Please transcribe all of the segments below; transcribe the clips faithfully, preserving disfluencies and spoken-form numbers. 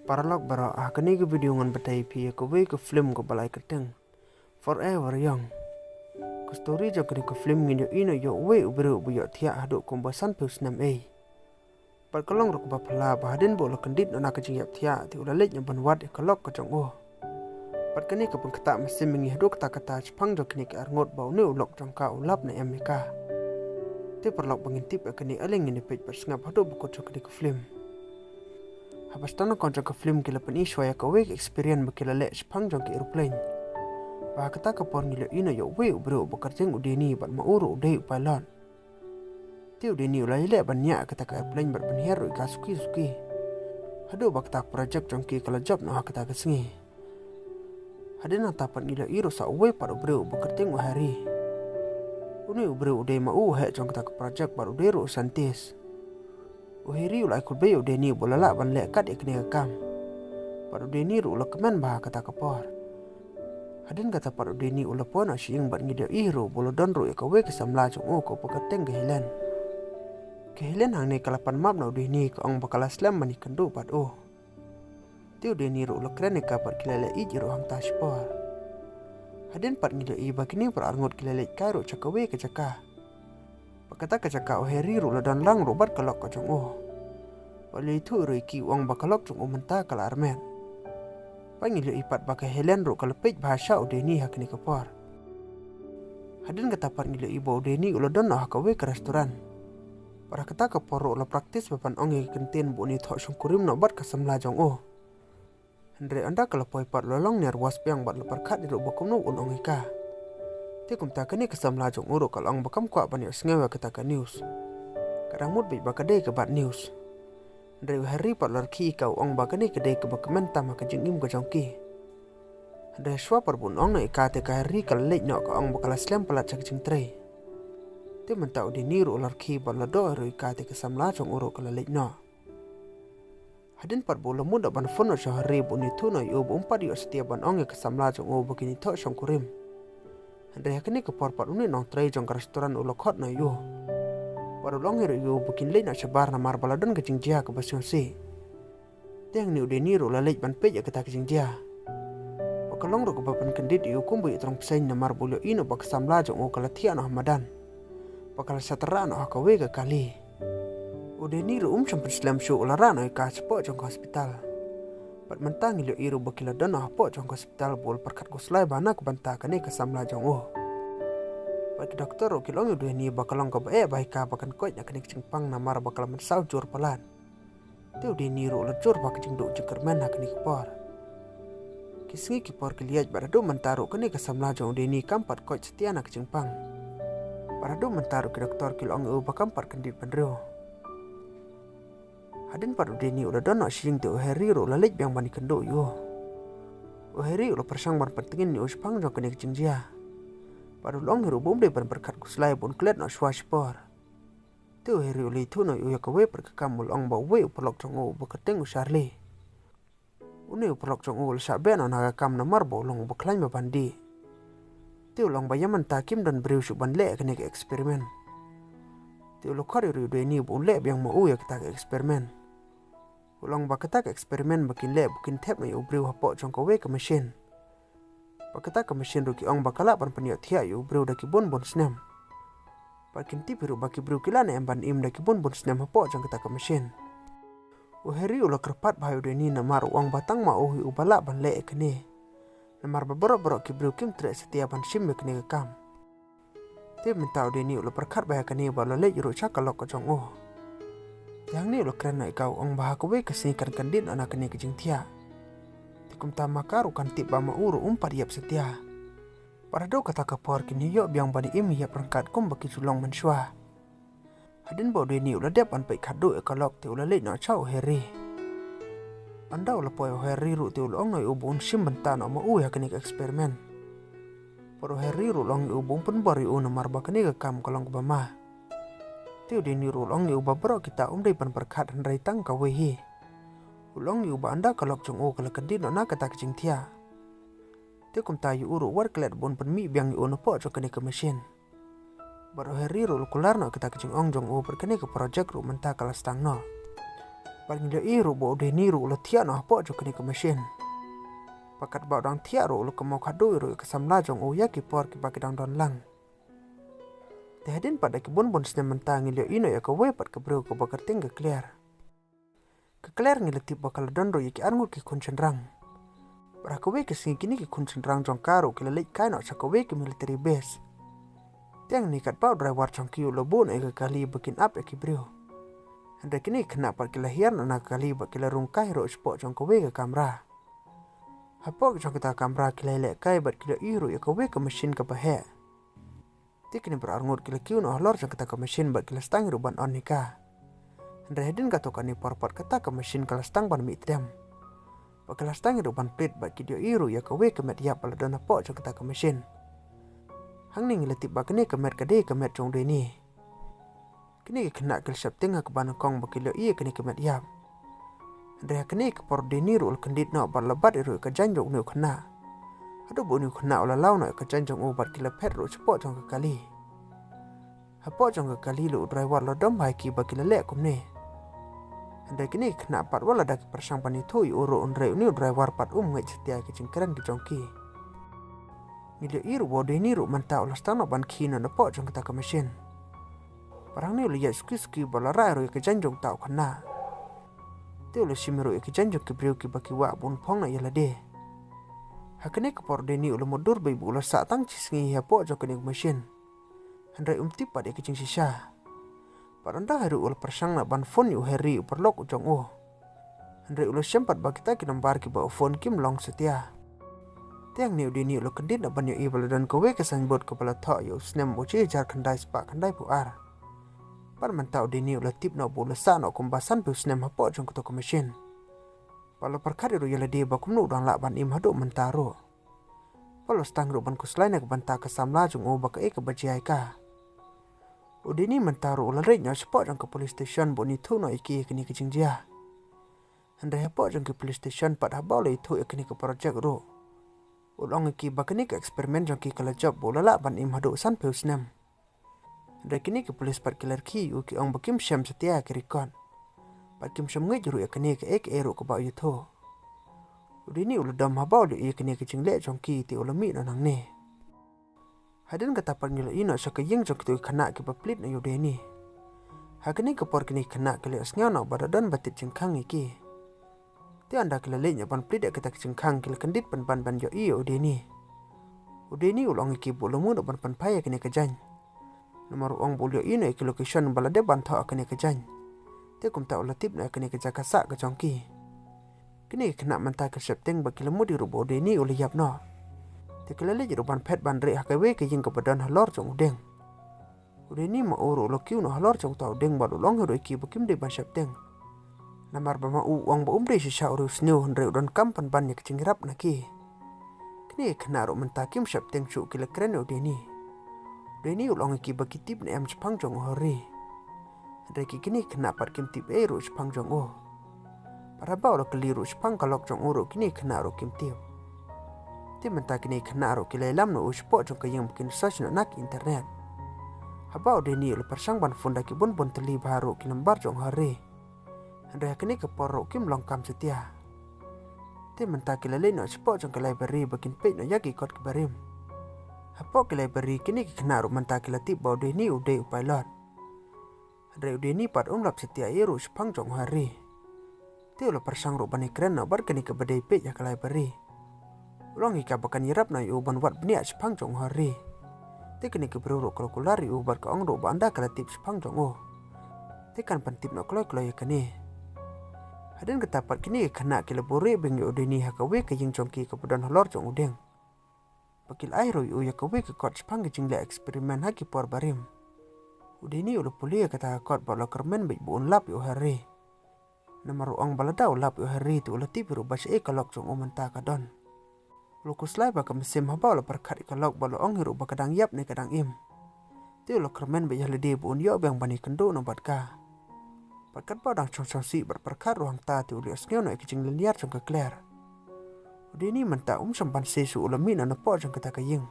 Paralok baroh, ha kane ka video ngan batai ïa phi ïa kawei ka film kaba la ai kyrteng Forever Young. Ka story jong kane ka film ngin ïohi noh ïa uwei u briew uba ïohthiah haduh kumba sanphew snem ei. Bad ka long ruh kaba phylla ba hadien ba u la kyndit noh na ka jingïap thiah te u la leit noh ban wad ïa ka lok ka jong u. Bad kane ka pynkhiah mynsiem ïa ngi haduh katta katta shaphang jong kane ka arngut ba une u lok jong ka u lap ne em ïa ka. Te paralok, ba ngin tip ïa kane, ale ngin ïa peit bad sngap haduh ba kut jong kane ka film. Haba sdang nyngkong jong ka film ki la pyni shuwa ïa kawei ka experience ba ki la leh shaphang jong ka aeroplane. Ba ha kata ka por ngi la ïohi noh ïa uwei u briew uba kyrteng u Danny bad ma u ruh u dei u pilot. Te u Danny u la ïaleh ban ñiah ïa kata ka aeroplane bad ban hiar ruh ïa ka suki suki. Haduh ba kata ka project jong ki ka la jop noh ha kata ka sngi. Hadien nangta pat ngi la ïohi ruh sa uwei pat u briew uba kyrteng u Harry. Une u briew u dei ma u u heh jong kata ka project bad u dei ruh u scientist. U Harry u la ai khublei ïa u Danny ba u la lah ban leh kat ïa kane ka kam. Bad u Danny ruh u la kmen bha ha kata ka por. Hadien kata pat u Danny u la poi noh sha ïing bad ngi la ïohi ruh ba u la don ruh ïa kawei ka samla jong u kaba kyrteng ka Helen. Ka Helen hangne ka la pan map na u Danny, ka ong ba ka la slem ban ïakynduh bad u. Te u Danny ruh u la kren ïa ka bad ki la leh ïeit ruh hangta shipor. Hadien pat ngi la ïohi ba kine para arngut ki la leit kai ruh sha kawei ka jaka. Bad kata ka jaka u Harry ruh u la don lang ruh bad ka lok ka jong u. Bad u la ïathuh ruh ïa ki, u ong ba ka lok jong u mynta ka la armet. Bad ngi la ïohi pat ba ka Helen ruh ka la peit bha sha u Danny ha kane ka por. Hadien kata pat ngi la ïohi ba u Danny u la don noh ha kawei ka restaurant. Bad ha kata ka por ruh u la practice ba ban ong ïa ka kyntien ba un ïathoh shongkurim noh bad ka samla jong u. Hynrei ynda ka la poi pat u la long nervous biang bad u la pyrkhat ruh ba kumno un ong ïa ka. Te kumta kane ka samla jong u ruh ka la ong ba kam kwah ban ïohsngew ïa kata ka news. Ka dang mut beit ba ka dei ka bad news. Hynrei u Harry pat u la rkhie ïa ka, u ong ba kane ka dei kaba kmen tam ha ka jingim ka jong ki. Hynrei shuwa pat ba un ong noh ïa ka te ka Harry ka la leit noh, ka ong ba ka la slem palat sha ka jingtrei. Te mynta u Danny ruh u la rkhie bad u la doh ruh ïa ka te ka samla jong u ruh ka la leit noh. Hadien pat ba u la mut ban phone noh sha u Harry ba un ïathuh noh ïa u ba um pat ïoh satia ban ong ïa ka samla jong u ba kin ïathoh shongkurim. Hynrei ha kane ka por pat une u nongtrei jong ka restaurant u la khot noh ïa u. Bad u la ong hi ruh ïa u ba kin leit noh shabar namar ba la don ka jingjia kaba sngewsih. Te hangne u Danny ruh u la leit ban peit ïa kata ka jingjia. Bad ka long ruh kaba pynkyndit ïa u kumba ïa u trai bseiñ namar ba u la ïohi noh ba ka samla jong u ka la thiah noh ha madan. Bad ka la shah tyrrah noh ha kawei ka kali. U Danny ruh um shym pynslem shuh, u la rah noh ïa ka shapoh jong ka hospital. Bad mynta ngi la ïohi ruh ba ki la don noh hapoh jong ka hospital ba u la pyrkhat khuslai bha na ka bynta kane ka samla jong u. Bad ki doktor ruh ki la ong ïa u Danny ba ka long kaba eh bha ïa ka ba kan koit na kane ka jingpang namar ba ka la mynsaw jur palat. Te u Danny ruh u la jur bha ka jingduh jingkyrmen ha kane ka por. Ki sngi ki por ki la ïaid bad haduh mynta ruh kane ka samla jong u Danny kam pat koit satia na ka jingpang. Bad haduh mynta ruh ki doktor ki la ong ïa u ba kam pat kyndit bynriew. Hadien pat u Danny u la don noh sha ïing te u Harry ruh u la leit biang ban ïakynduh ïa u. U Harry u la pyrshang ban pyntngen ïa u shaphang jong kane ka jingjia. Bad u la ong hi ruh ba um dei ban pyrkhat khuslai ba un klet noh shuwa shipor. Te u Harry u la ïathuh noh ïa u ïa kawei pat ka kam, u la ong ba uwei u paralok jong u uba kyrteng u Charlie, une u paralok jong u u la shah beh noh na ka kam namar ba u long uba khlaiñ bha ban dih. Te u la ong ba ïa mynta kim don briew shuh ban leh ïa kane ka experiment. Te u la khot ïa u ruh ïa u Danny ba un leh biang ma u ïa kata ka experiment. U la ong ba kata ka experiment ba kin leh ba kin thep noh ïa u briew hapoh jong kawei ka machine. Bad kata ka machine ruh ki ong ba ka lah ban pynïohthiah ïa u briew da ki bun bun snem. Bad kin tip hi ruh ba ki briew ki lah ne em ban im da ki bun bun snem hapoh jong kata ka machine. U Harry u la kyrpad bha ïa u Danny namar u ong ba tang ma u hi uba lah ban leh ïa kane. Namar ba baroh baroh ki briew kim treh satia ban shim ïa kane ka kam. Te mynta u Danny u la pyrkhat bha ïa kane bad u la leit ruh sha ka lok ka jong u. Te hangne u la kren noh ïa ka, u ong ba ha kawei ka sngi kan kyndit noh na kane ka jingthiah. Te kumta ma ka ruh kan tip ba ma u ruh um pat ïap satia. Bad haduh kata ka por kin ïoh biang ban im ïap ryngkat kumba ki ju long mynshuwa. Hadien ba u Danny u la dep ban peit khatduh ïa ka lok te u la leit noh sha u Harry. Ynda u la poi u Harry ruh te u la ong noh ïa u ba un shim bynta noh ma u ïa kane ka experiment. Bad u Harry ruh u la ong ïa u ba un pynbor ïa u namar ba kane ka kam ka long kaba ma. Te u Danny ruh u la ong ïa u ba baroh kita um dei ban pyrkhat hynrei tang kawei hi. U la ong ïa u ba ynda ka lok jong u ka la kyndit noh na kata ka jingthiah, te kumta ïa u ruh wat klet ba un pynmih biang ïa u napoh jong kane ka machine. Bad u Harry ruh u la kular noh ïa kata ka jingong jong u bad kane ka project ruh mynta ka la sdang noh. Bad ngi la ïohi ruh ba u Deni ruh u la thiah noh hapoh jong kane ka machine. Bad katba u dang thiah ruh u la kynmaw khadduh ruh ïa ka samla jong u ïa ki por kiba ki dang don lang. Te hadien pat da ki bun bun snem mynta ngi la ïohi noh ïa kawei pat ka briew kaba kyrteng ka Claire. Ka Claire ngi la tip ba ka la don ruh ïa ki arngut ki khun shynrang. Bad ha kawei ka sngi kine ki khun shynrang jong ka ruh ki la leit kai noh sha kawei ka military base. Te hangne katba u driver jong ki u la buh noh ïa ka kali ba kin ap ïa ki briew. Hynrei kine ki khynnah pat ki la hiar noh na ka kali bad ki la rung kai ruh shapoh jong kawei ka kamra. Hapoh jong kata ka kamra ki la ïalehkai bad ki la ïohi ruh ïa kawei ka machine kaba heh. Te kine baroh arngut ki la kiew noh halor jong kata ka machine bad ki la sdang ruh ban on ïa ka. Hynrei hadien katto katne por pat kata ka machine ka la sdang ban mih tdem. Bad ki la sdang ruh ban plie bad ki la ïohi ruh ïa kawei ka met ïap ba la don hapoh jong kata ka machine. Hangne ngi la tip ba kane ka met ka dei ka met jong u Deni. Kine ki khynnah ki la sheptieng ha kaba nyngkong ba ki la ïohi ïa kane ka met ïap. Hynrei ha kane ka por u Deni ruh u la kyndit noh bad la bat ruh ïa ka jaiñ jong une u khynnah. Haduh ba une u khynnah u la law noh ïa ka jaiñ jong u bad ki la phet ruh shapoh jong ka kali. Hapoh jong ka kali ruh u driver u la dom bha ïa ki ba ki la leh kumne. Hynrei kine ki khynnah pat wat lada ki pyrshang ban ïathuh ïa u ruh hynrei une u driver pat um ngeit satia ïa ki jingkren ki jong ki. Ngi la ïohi ruh ba u Deni ruh mynta u la sdang noh ban khie noh napoh jong kata ka machine. Bad hangne u la ïaid suki suki bad u la rah ruh ïa ka jaiñ jong uta u khynnah. Te u la shim ruh ïa ka jaiñ jong ki briew kiba ki wah ba un phong noh ïa lade. Ha kane ka por u Deni u la mutdur beit ba u la sah tang shi sngi hapoh jong kane ka machine. Hynrei um tip pat ïa ka jingshisha. Bad ynda haduh u la pyrshang noh ban phone ïa u Harry u paralok u jong u. Hynrei u la shem pat ba kita ki nambar kiba u phone kim long satia. Te hangne u Deni u la kyndit noh ban ïohi ba la don kawei ka signboard kaba la thoh ïa u snem u shi hajar khyndai spah khyndaiphew ar. Bad mynta u Deni u la tip noh ba u la sah noh kumba sanphew snem hapoh jong kato ka machine. Bad u la pyrkhat ruh ïa lade ba kumno u dang lah ban im haduh mynta ruh. Bad u la sdang ruh ban khuslai na ka bynta ka samla jong u ba kaei kaba jia ïa ka. U Deni mynta ruh u la leit noh shapoh jong ka police station ba un ïathuh noh ïa ki ïa kane ka jingjia. Hynrei hapoh jong ka police station pat haba u la ïathuh ïa kane ka project ruh, u la ong ïa ki ba kane ka experiment jong ki ka la jop ba u la lah ban im haduh sanphew snem. Hynrei kine ki police pat ki la rkhie ïa u, ki ong ba kim shem satia ïa ki record. Bad kim shym ngeit ruh ïa kane kaei kaei ruh kaba u ïathuh. U Deni u la dom haba u la ïohi ïa kane ka jingleh jong ki te u la mih noh nangne. Hadien kata pat ngi la ïohi noh sha ka ïing jong kito ki khynnah kiba plie noh ïa u Deni. Ha kane ka por kine ki khynnah ki la ïohsngew noh ba da don ba tied jingkhang ïa ki. Te ynda ki la leit noh ban plie ïa kata ka jingkhang ki la kyndit pynban ban ïohi ïa u Deni. U Deni u la ong ïa ki ba u la mut noh ban pynphai ïa kane ka jaiñ. Namar u ong ba u la ïohi noh ïa ki location ba la dep ban thoh ïa kane ka jaiñ. Te kumta u la tip noh ïa kane ka jaka sah ka jong ki. Kine ki khynnah mynta ki la sheptieng bad ki la mut ruh ba u Deni u la ïap noh. Te ki la leit ruh ban phet ban rieh ha kawei ka ïing kaba don halor jong u dieng. U Deni ma u ruh u la kiew noh halor jong uta u dieng bad u la ong ruh ïa ki ba kim dei ban sheptieng. Namar ba ma u u ong ba um dei shisha u riewsniew hynrei u donkam pynban ïa ka jingïarap na ki. Kine ki khynnah ruh mynta kim sheptieng shuh, ki la kren ïa u Deni. U Deni u la ong ïa ki ba ki tip ne em shaphang jong u Harry. Hynrei ki kine ki khynnah pat kim tip ei ruh shaphang jong u. Bad haba u la kylli ruh shaphang ka lok jong u ruh kine ki khynnah ruh kim tip. Te mynta kine ki khynnah ruh ki la ïalam noh u shapoh jong ka ïing ba kin search noh na ka internet. Haba u Deni u la pyrshang ban phone da ki bun bun tylli bha ruh ki nambar jong u Harry. Hynrei ha kane ka por ruh kim long kam satia. Te mynta ki la leit noh shapoh jong ka library ba kin peit noh ïa ki kot kiba rim. Hapoh ka library kine ki khynnah ruh mynta ki la tip ba u Deni u dei u pilot. Hynrei u Deni pat um lap satia ei ruh shaphang jong u Harry. Te u la pyrshang ruh ban ïakren noh bad kane kaba dei peit ha ka library. U la ong ïa ka ba kan ïarap noh ïa u ban wad bniah shaphang jong u Harry. Te kane ka briew ruh ka la kular ïa u bad ka ong ruh ba ynda ka la tip shaphang jong u, te kan pyntip noh kloi kloi ïa kane. Hadien kata pat kine ki khynnah ki la buhrieh biang ïa u Deni ha kawei ka ïing jong ki kaba don halor jong u dieng. Ba ki la ai ruh ïa u ïa kawei ka kot shaphang ka jingleh experiment ha ki por barim. U Deni u la pule ïa kata ka kot bad u la kyrmen beit ba un lap ïa u Harry. Namar u ong ba lada u lap ïa u Harry te u la tip ruh ba shaei ka lok jong u mynta ka don. U la khuslai bad ka mynsiem haba u la pyrkhat ïa ka lok bad u la ong ruh ba ka dang ïap ne ka dang im. Te u la kyrmen beit ïa lade ba un ïoh biang ban ïakynduh noh bad ka. Bad katba u dang shong shong sih bad pyrkhat ruh hangta te u la ïohsngew noh ïa ka jinglynñiar jong ka Claire. U Deni mynta um shym banse shuh, u la mih noh napoh jong kata ka ïing.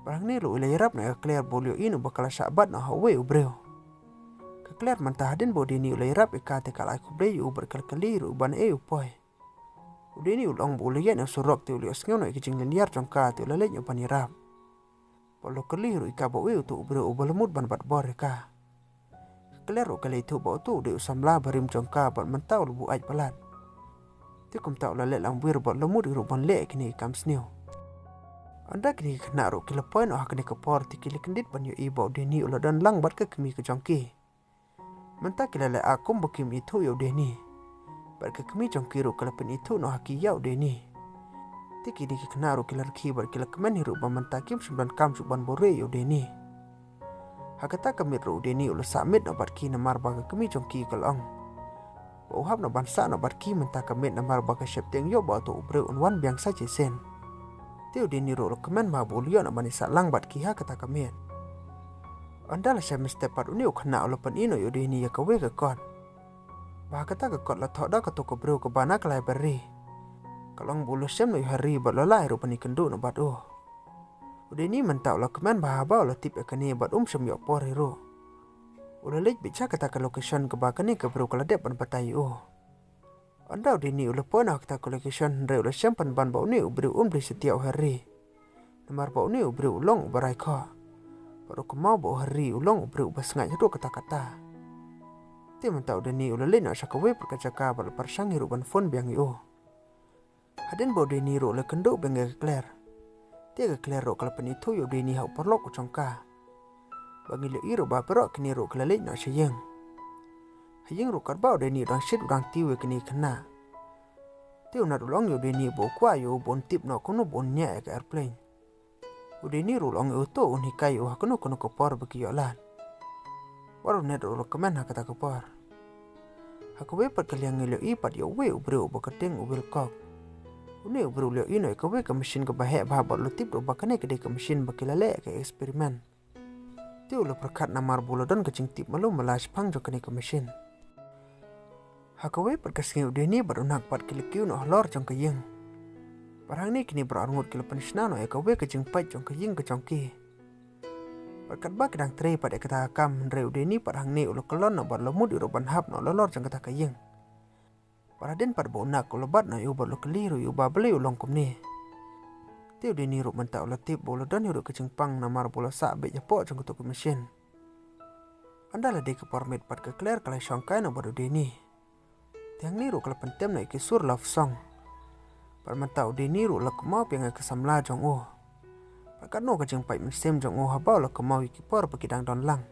Bad hangne ruh u la ïarap noh ïa ka Claire ba u la ïohi noh ba ka la shah bat noh ha uwei u briew. Ka Ka Claire mynta hadien ba u Deni u la ïarap ïa ka te ka la ai khublei ïa u bad ka la kylli ruh ban ïa u poi. U Deni u la ong ba u la ïaid na surok te u la ïohsngew noh ïa ka jinglynñiar jong ka te u la leit noh ban ïarap. Bad u la kylli ruh ïa ka ba uei uto u briew uba la mut ban bat bor ïa ka. Ka Claire ruh ka la ïathuh ba uto u dei u samla barim jong ka bad mynta u la buaid palat. Te kumta u la leh lamwir bad u la mut ruh ban leh ïa kine ki kam sniew. Ynda kine ki khynnah ruh ki la poi noh ha kane ka por te ki la kyndit ban ïohi ba u Deni u la don lang bad ka kmie ka jong ki. Mynta ki la leh kum ba kim ithuh ïa u Deni. Bad ka kmie jong ki ruh ka la pynithuh noh ha ki ïa u Deni. Te kine ki khynnah ruh ki la rkhie bad ki la kmen hi ruh ba mynta kim shym donkam shuh ban buhrieh ïa u Deni. Ha kata ka miet ruh u Deni u la sah miet noh bad ki namar ba ka kmie jong ki ka la ong ba u hap noh ban sah noh bad ki mynta ka miet namar ba ka sheptieng ïoh ba uto u briew un wan biang sa shisien. Te u Deni ruh u la kmen ba u la ïoh noh ban ïasah lang bad ki ha kata ka miet. Ynda la shai mynstep pat une u khynnah u la pyni noh ïa u Deni ïa kawei ka kot. Ba ha kata ka kot la thoh da kato ka briew kaba na ka library. Ka la ong ba u la shem noh ïa u Harry bad u la lah ruh ban ïakynduh noh bad u. U Deni mynta u la kmen ba haba u la tip ïa kane bad um shym ïoh por hi ruh. U la leit beit sha kata ka location kaba kane ka briew ka la dep ban batai ïa u. Ynda u Deni u la poi noh ha kata ka location hynrei u la shem pynban ba une u briew um dei satia u Harry. Namar ba une u briew u long uba rai khoh. Bad u kynmaw ba u Harry u long u briew uba sngaid haduh katta katta. Te mynta u Deni u la leit noh sha kawei pat ka jaka bad la pyrshang hi ruh ban phone biang ïa u. Hadien ba u Deni ruh u la kynduh biang ïa ka Claire. Te ka Claire ruh ka la pynithuh ïa u Deni ha u paralok u jong ka. Ba ngi la ïohi ruh ba baroh kine ruh ki la leit noh sha ïing. Ha ïing ruh katba u Deni u dang shit u dang tiew ïa kine ki khynnah. Te u Nat u la ong ïa u Deni ba u kwah ïa u ba un tip noh kumno ba un ñiah ïa ka airplane. U Deni ruh u la ong ïa u to un hikai ïa u ha kano kano ka por ba ki ïoh lad. Bad u Nat ruh u la kmen ha kata ka por. Ha kawei pat ka liang ngi la ïohi pat ïa uwei u briew uba kyrteng u Wilcox. Une u briew u la ïohi noh ïa kawei ka machine kaba heh bha bad u la tip ruh ba kane ka dei ka machine ba ki la leh ïa ka experiment. Te u la pyrkhat namar ba u la don ka jingtip malu mala shaphang jong kane ka machine. Ha kawei pat ka sngi u Deni bad u Nak pat ki la kiew noh halor jong ka ïing. Bad hangne kine baroh arngut ki la pynshna noh ïa kawei ka jingpait jong ka ïing ka jong ki. Bad katba ki dang trei pat ïa kata ka kam hynrei u Deni pat hangne u la kyllon noh bad u la mut ïa u ruh ban hap noh halor jong kata ka ïing. Bad hadien pat ba u Nak u la bat noh ïa u bad u la kylli ruh ïa u ba balei u long kumne. Te u Deni ruh mynta u la tip ba u la don ïa u ruh ka jingpang namar ba u la sah beit hapoh jong kato ka machine. Ynda la dei ka por miet pat ka Claire ka la shongkai noh bad u Deni. Te hangne ruh ka la pyntem noh ïa ki sur love song. Bad mynta u Deni ruh u la kynmaw biang ïa ka samla jong u. Bad katno ka jingpait mynsiem jong u haba u la kynmaw ïa ki por ba ki dang don lang.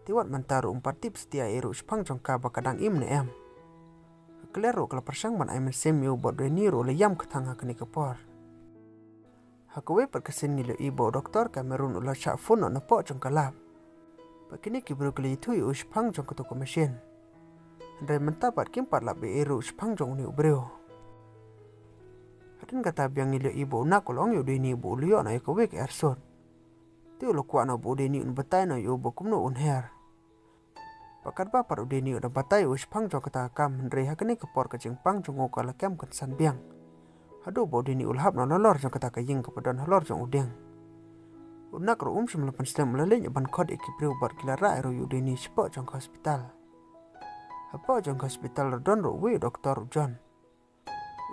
Te wat mynta ruh um pat tip satia ei ruh shaphang jong ka ba ka dang im ne em. Ka Claire ruh ka la pyrshang ban ai mynsiem ïa u bad u Deni ruh u la ïam kthang ha kane ka por. Ha kawei pat ka sien ngi la ïohi ba u doktor Cameron u la shah phone noh napoh jong ka lab. Bad kine ki briew ki la ïathuh ïa u shaphang jong kato ka machine. Hynrei mynta pat kim pat lap ei ei ruh shaphang jong une u briew. Hadien kata biang ngi la ïohi ba u Nak u la ong ïa u Deni ba u la ïoh noh ïa kawei ka airsuit. Te u la kwah noh ba u Deni un batai noh ïa u ba kumno un her. Bad katba pat u Deni u dang batai ïa u shaphang jong kata ka kam hynrei ha kane ka por ka jingpang jong u ka la kem kynsan biang. Haduh ba u Deni u la hap noh halor jong kata ka ïing kaba don halor jong u dieng. U Nak ruh um shym la pynslem u la leit noh ban khot ïa ki briew bad ki la rah ïa ruh ïa u Deni shapoh jong ka hospital. Hapoh jong ka hospital ruh don ruh uwei u doktor u John.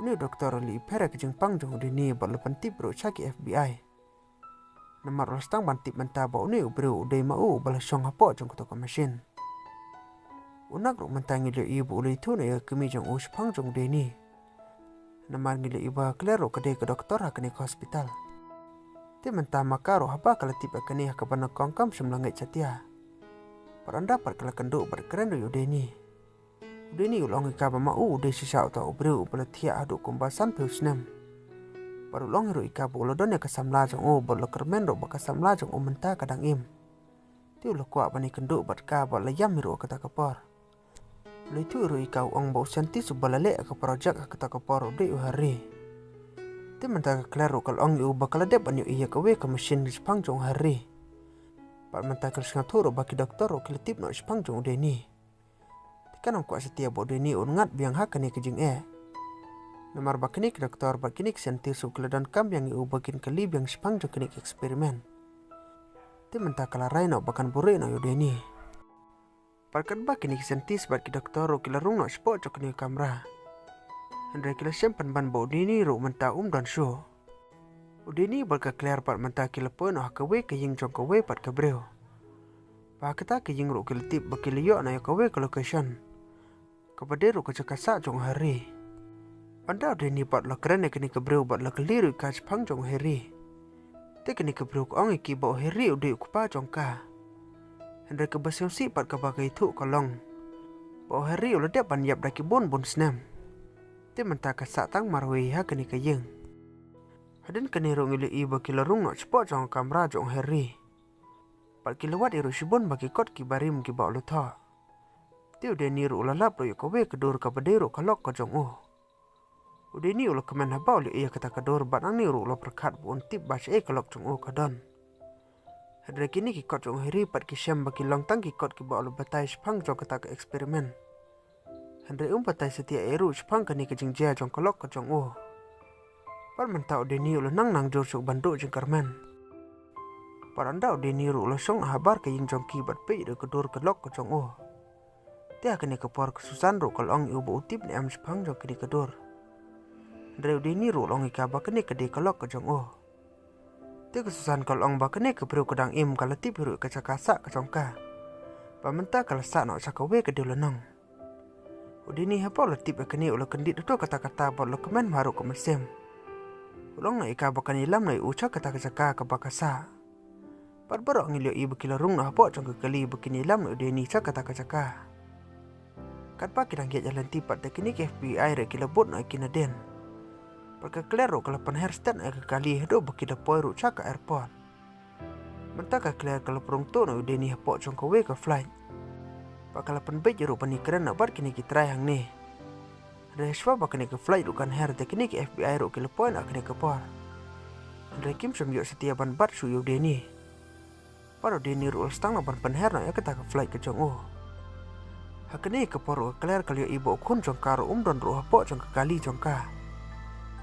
Une u doktor u la ïapher ïa ka jingpang jong u Deni bad u la pyntip ruh sha ki FBI. Namar u la sdang ban tip mynta ba une u briew u dei ma u uba la shong hapoh jong kato ka machine. U Nak ruh mynta ngi la ïohi ba u la ïathuh noh ïa ka kmie jong u shaphang jong u Deni. Namar ngi la ïohi ba ka Claire ruh ka dei ka doktor ha kane ka hospital. Te mynta ma ka ruh haba ka la tip ïa kane ha kaba nyngkong kam shym la ngeit satia. Bad ynda pat ka la kynduh bad kren ruh ïa u Deni. U Deni u la ong ïa ka ba ma u u dei shisha uta u briew uba la thiah haduh kumba sanphew snem. Bad u la ong ruh ïa ka ba u la don ïa ka samla jong u bad u la kyrmen ruh ba ka samla jong u mynta ka dang im. Te u la kwah ban ïakynduh bad ka bad la ïam hi ruh ha kata ka por. U la ïathuh ruh ïa ka u ong ba u scientist uba la leh ïa ka project ha kata ka por u dei u Harry. Te mynta ka Claire ruh ka la ong ïa u ba ka la dep ban ïohi ïa kawei ka machine shaphang jong u Harry. Bad mynta ka la sngewthuh ruh ba ki doktor ruh ki la tip noh shaphang jong u Deni. Te kan ym kwah satia ba u Deni un ngat biang ha kane ka jingeh. Namar ba kine ki doktor bad kine ki scientist ruh ki la donkam biang ïa u ba kin kylli biang shaphang jong kine ki experiment. Te mynta ka la rai noh ba kan buhrieh noh ïa u Deni. Bad katba kine ki scientist bad ki doktor ruh ki la rung noh shapoh jong kane ka kamra, hynrei ki la shem pynban ba u Deni ruh mynta um don shuh. U Deni bad ka Claire pat mynta ki la poi noh ha kawei ka ïing jong kawei pat ka briew. Ba ha kata ka ïing ruh ki la tip ba ki la ïoh noh ïa kawei ka location kaba dei ruh ka jaka sah jong u Harry. Ynda u Deni pat u la kren ïa kane ka briew bad u la kylli ruh ïa ka shaphang jong u Harry, te kane ka briew ka ong ïa ki ba u Harry u dei u kpa jong ka. Hynrei kaba sngewsih pat kaba ka ïathuh ka long ba u Harry u la dep ban ïap da ki bun bun snem. Te mynta ka sah tang marwei ha kane ka ïing. Hadien kane ruh ngi la ïohi ba ki la rung noh shapoh jong ka kamra jong u Harry. Bad ki la wad ïa ruh shibun ba ki kot ki barim kiba u la thoh. Te u Deni ruh u la lap ruh ïa kawei ka dur kaba dei ruh ka lok ka jong u. U Deni u la kmen haba u la ïohi ïa kata ka dur bad nangne ruh u la pyrkhat ba un tip ba shaei ka lok jong u ka don. Hynrei kine ki kot jong u Harry pat ki shem ba ki long tang ki kot kiba u la batai shaphang jong kata ka experiment. Hynrei um batai satia ei ruh shaphang kane ka jingjia jong ka lok ka jong u. Bad mynta u Deni u la nang nang jur shuh ban duh jingkyrmen. Bad ynda u Deni ruh u la shong ha bar ka ïing jong ki bad peit ruh ka dur ka lok ka jong u. Te ha kane ka por ka Susan ruh ka la ong ïa u ba u tip ne em shaphang jong kane ka dur. Hynrei u Deni ruh u la ong ïa ka ba kane ka dei ka lok ka jong u. Te ka Susan ka la ong ba kane ka briew ka dang im ka la tip hi ruh ïa ka jaka sah ka jong ka. Ba mynta ka la sah noh sha kawei ka dewlynnong. U Deni haba u la tip ïa kane u la kyndit haduh katta katta bad u la kmen bha ruh ka mynsiem. U la ong noh ïa ka ba kan ïalam noh ïa u sha kata ka jaka kaba ka sah. Bad baroh ngi la ïohi ba ki la rung noh hapoh jong ka kali ba kin ïalam noh ïa u Deni sha kata ka jaka. Katba ki dang ïaid ïa lynti pat te kine ki FBI ruh ki la bud noh ïa ki nadien. Bad ka Claire ruh ka la pynher stet noh ïa ka kali haduh ba ki la poi ruh sha ka airport. Mynta ka Claire ka la pynrung tuh noh ïa u Deni hapoh jong kawei ka flight. Bad ka la pynbeit ïa ruh ban ïakren noh bad kine ki trai hangne. Hynrei shuwa ba kane ka flight ruh kan her te kine ki FBI ruh ki la poi noh ha kane ka por. Hynrei kim shym ïoh satia ban bat shuh ïa u Deni. Bad u Deni ruh u la sdang noh ban pynher noh ïa kata ka flight ka jong u. Ha kane ka por ruh ka Claire ka la ïohi ba u khun jong ka ruh um don ruh hapoh jong ka kali jong ka.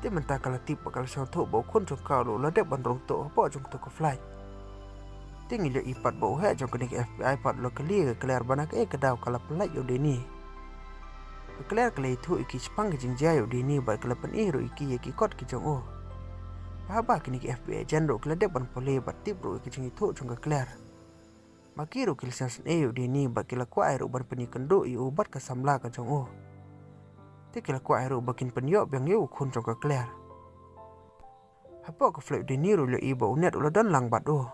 Te mynta ka la tip bad ka la sngewthuh ba u khun jong ka ruh u la dep ban rung tuh hapoh jong kato ka flight. Te ngi la ïohi pat ba u heh jong kane ka FBI pat u la kylli ïa ka Claire ba na kaei ka daw ka la pyllait ïa u Deni. Ka Claire ka la ïathuh ïa ki shaphang ka jingjia ïa u Deni bad ka la pyni ruh ïa ki ïa ki kot ki jong u. Ba haba kine ki FBI agent ruh ki la dep ban pule bad tip ruh ïa ka jingïathuh jong ka Claire. Ma ki ruh ki la sngewsynei ïa u Deni bad ki la kwah ïa ruh ban pynïakynduh ïa u bad ka samla ka jong u. Te ki la kwah ïa ruh ba kin pynïoh biang ïa u khun jong ka Claire. Hapoh ka flight u Deni ruh u la ïohi ba u Ned u la don lang bad u.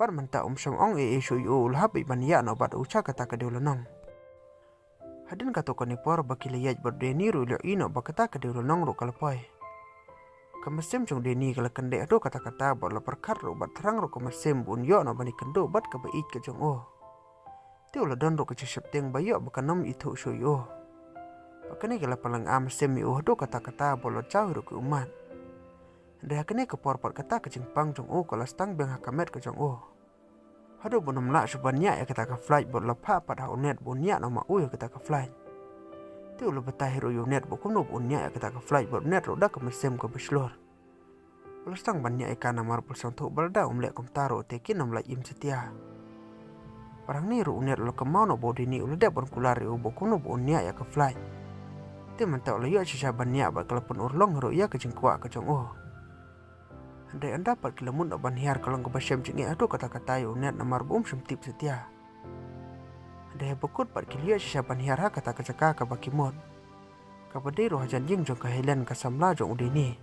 Bad mynta um shym ong ei ei shuh ïa u, u la hap beit ban ïaid noh bad u sha kata ka dewlynnong. Hadien katto katne por ba ki la ïaid bad u Deni ruh u la ïohi noh ba kata ka dewlynnong ruh ka la poi. Ka mynsiem jong u Deni ka la kyndit haduh katta katta bad u la pyrkhat ruh bad thrang ruh ka mynsiem ba un ïoh noh ban ïakynduh bad kaba ïeit ka jong u. Te u la don ruh ka jingsheptieng ba ïoh ba kan ym ithuh shuh ïa u. Ba kane ka la pynlyngngoh mynsiem ïa u haduh katta katta bad u la jaw hi ruh ki ummat. Hynrei ha kane ka por pat kata ka jingpang jong u ka la sdang biang ha ka met ka jong u. Haduh ba un ym lah shuh ban ñiah ïa kata ka flight bad u la phah pat ha u Ned ba un ñiah noh ma u ïa kata ka flight. Te u la batai hi ruh ïa u Ned ba kumno ba un ñiah ïa kata ka flight bad u Ned ruh da ka mynsiem kaba shlur u la sdang ban ñiah ïa ka namar ba u la sngewthuh ba lada um leh kumta ruh te kin ym lah im satia. Bad hangne ruh u Ned u la kynmaw noh ba u Deni u la dep ban kular ïa u ba kumno ba un ñiah ïa ka flight. Te mynta u la ïoh shisha ban ñiah bad ka la pynurlong hi ruh ïa ka jingkwah ka jong u. Hynrei ynda pat ki la mut noh ban hiar ka long kaba shem jingeh haduh katta katta ïa u Ned namar ba um shym tip satia. Hynrei haba kut pat ki la ïoh shisha ban hiar ha kata ka jaka kaba ki mut, kaba dei ruh hajan ïing jong ka Helen ka samla jong u Deni.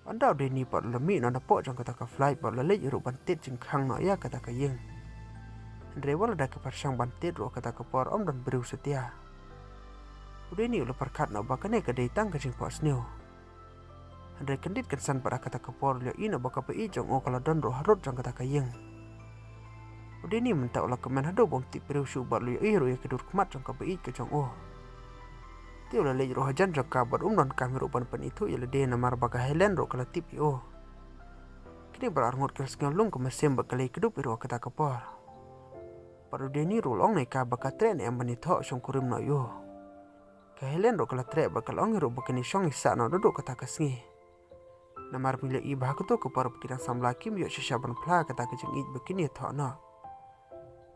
Ynda u Deni pat u la mih noh napoh jong kata ka flight bad u la leit ruh ban tied jingkhang noh ïa kata ka ïing. Hynrei wat lada ki pyrshang ban tied ruh kata ka por ym don briew satia. U Deni u la pyrkhat noh ba kane ka dei tang ka jingphohsniew. Hynrei kyndit kynsan pat ha kata ka por u la ïohi noh ba ka baieit jong u ka la don ruh harud jong kata ka ïing. U Deni mynta u la kmen haduh ba um tip briew shuh bad u la ïohi ruh ïa ka dur khmat jong ka baieit ka jong u. Te u la leit ruh hajan jong ka bad um donkam hi ruh ban pynithuh ïa lade namar ba ka Helen ruh ka la tip ïa u. Kine baroh arngut ki la sngew lung ka mynsiem bad ki la ïakdup hi ruh ha kata ka por. Bad u Deni ruh u la ong noh ïa ka ba ka treh ne em ban ïathoh shongkurim noh ïa u. Ka Helen ruh ka la treh bad ka la ong hi ruh ba kin ïashong ïasah noh naduh kata ka sngi. Namar ba ngi la ïohi ba ha kato ka por ba ki dang samla kim ïoh shisha ban phla kata ka jingïeit ba kin ïathoh noh.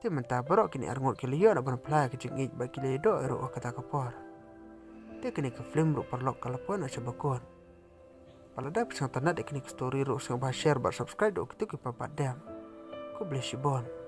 Te mynta baroh kine arngut ki la ïoh na ban phla ka jingïeit bad ki la ïoh ruh ha kata ka por. Te kine ka film ruh paralok ka la poi na sha bakut. Ba lada phi sngewtynnat ïa kine ki story ruh sngewbha share bad subscribe da kito ki papat dem. Khublei shibun.